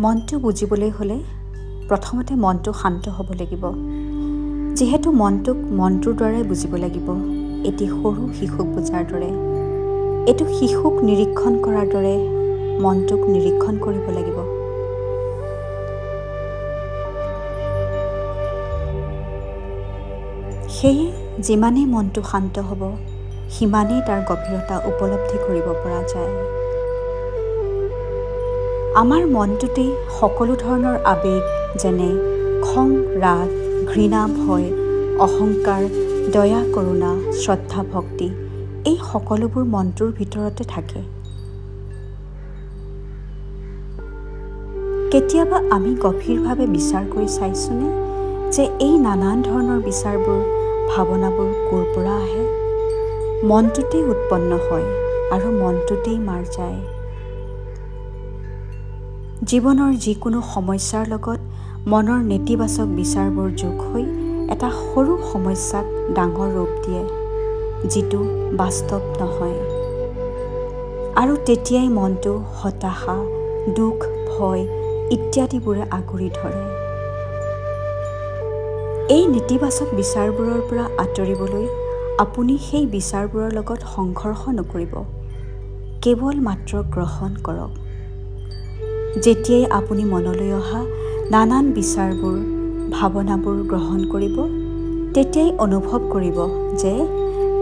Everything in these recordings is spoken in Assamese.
মনটো বুজিবলৈ হ'লে প্ৰথমতে মনটো শান্ত হ'ব লাগিব। যিহেতু মনটোক মনটোৰ দ্বাৰাই বুজিব লাগিব, এটি সৰু শিশুক বুজাৰ দৰে। এইটো শিশুক নিৰীক্ষণ কৰাৰ দৰে মনটোক নিৰীক্ষণ কৰিব লাগিব। সেয়ে যিমানেই মনটো শান্ত হ'ব, সিমানেই তাৰ গভীৰতা উপলব্ধি কৰিব পৰা যায়। আমাৰ মনটোতেই সকলো ধৰণৰ আৱেগ, যেনে খং, ৰাগ, ঘৃণা, ভয়, অহংকাৰ, দয়া, কৰুণা, শ্ৰদ্ধা, ভক্তি, এই সকলোবোৰ মনটোৰ ভিতৰতে থাকে। কেতিয়াবা আমি গভীৰভাৱে বিচাৰ কৰি চাইছোঁনে যে এই নানান ধৰণৰ বিচাৰবোৰ, ভাৱনাবোৰ ক'ৰ পৰা আহে? মনটোতেই উৎপন্ন হয় আৰু মনটোতেই মাৰ যায়। জীৱনৰ যিকোনো সমস্যাৰ লগত মনৰ নেতিবাচক বিচাৰবোৰ যোগ হৈ এটা সৰু সমস্যাক ডাঙৰ ৰূপ দিয়ে, যিটো বাস্তৱ নহয়। আৰু তেতিয়াই মনটো হতাশা, দুখ, ভয় ইত্যাদিবোৰে আগুৰি ধৰে। এই নেতিবাচক বিচাৰবোৰৰ পৰা আঁতৰিবলৈ আপুনি সেই বিচাৰবোৰৰ লগত সংঘৰ্ষ নকৰিব, কেৱল মাত্ৰ গ্ৰহণ কৰক। যেতিয়াই আপুনি মনলৈ অহা নানান বিচাৰবোৰ, ভাৱনাবোৰ গ্ৰহণ কৰিব, তেতিয়াই অনুভৱ কৰিব যে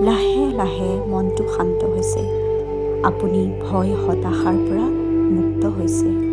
লাহে লাহে মনটো শান্ত হৈছে, আপুনি ভয় হতাশাৰ পৰা মুক্ত হৈছে।